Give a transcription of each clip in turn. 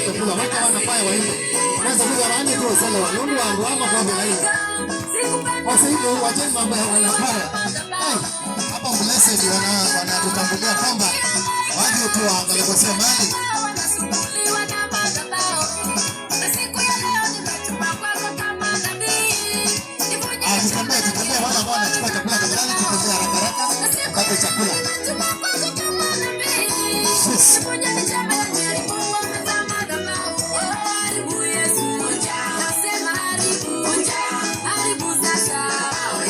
Chakula waka wanafaya waimbe. Kwanza kuja wani tu sala walundu wangu ama kwa bila. Sasa hivyo wacheni mambo ya wanapara. Hey, hapa Blessed wanatutambulia kwamba waje tu waangalie kwa mali. Wanasumbuliwa na madhabahu. Na siku ya leo nimetumwa kwako kama nabii. Nivunje Ah, tutembee, tutembee, wale ambao wanachukua chakula tafadhali tutembee haraka haraka upate chakula. Nimetumwa kwako kama nabii. Yes. Nivunje michama ya jaribu za madhabahu. Oh, haribu Yesu. Nasema haribu. Haribu sasa.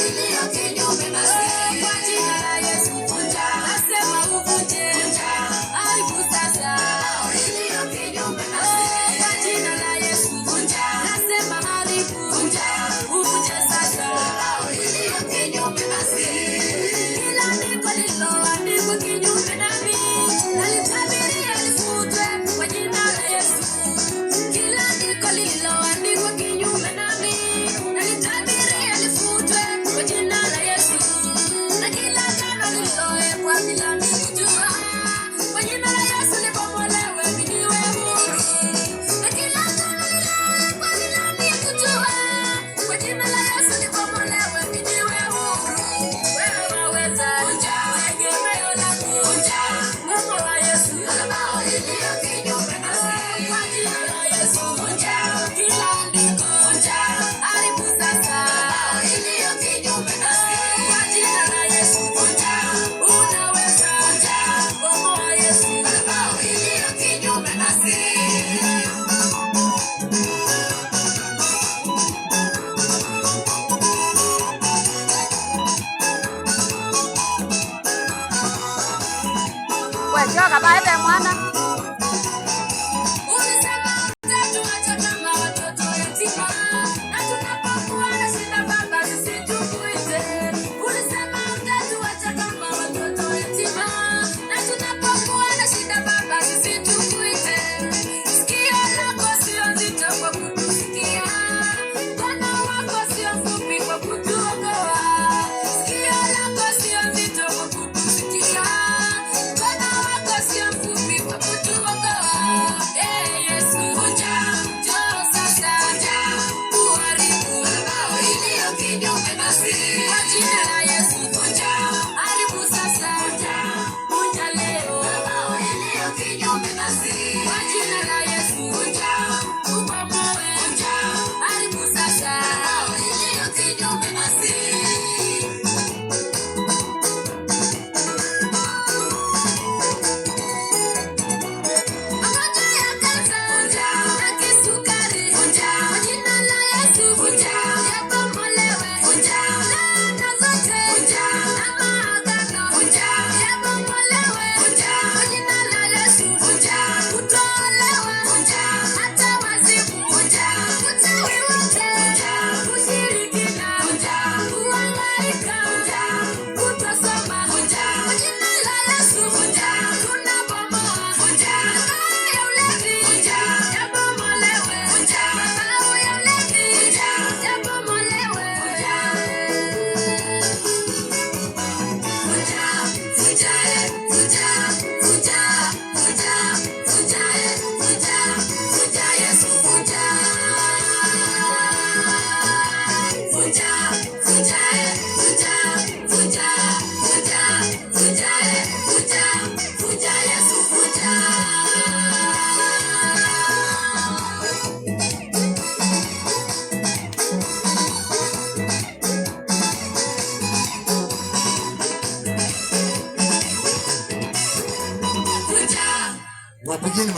Iliyo kinyume nasi. Kwa jina la Yesu. Nasema uvunje. Haribu sasa. Iliyo kinyume nasi. Kwa jina la Yesu. Nasema haribu. Uvunje sasa. Iliyo kinyume nasi. Kila andiko lililoandikwa kinyume nami, nalitabiria lifutwe kwa jina la Yesu. Kila andiko lililoandikwa kinyume nami, nalitabiria lifutwe kwa jina la Yesu. Na kila agano lililowekwa bila mimi kujua, kwa jina la Yesu libomolewe, mimi niwe huru. Na kila agano lililowekwa bila mimi kujua, kwa jina la Yesu libomolewe, mimi niwe huru. Wewe waweza, tegemeo langu, Mungu wa Yesu, iliyo kinyume nasi, kwa jina la Yesu, kila andiko, haribu sasa, iliyo kinyume nasi, kwa jina la Yesu, unaweza, Mungu wa Yesu, iliyo kinyume nasi. We, shoka baete mwana.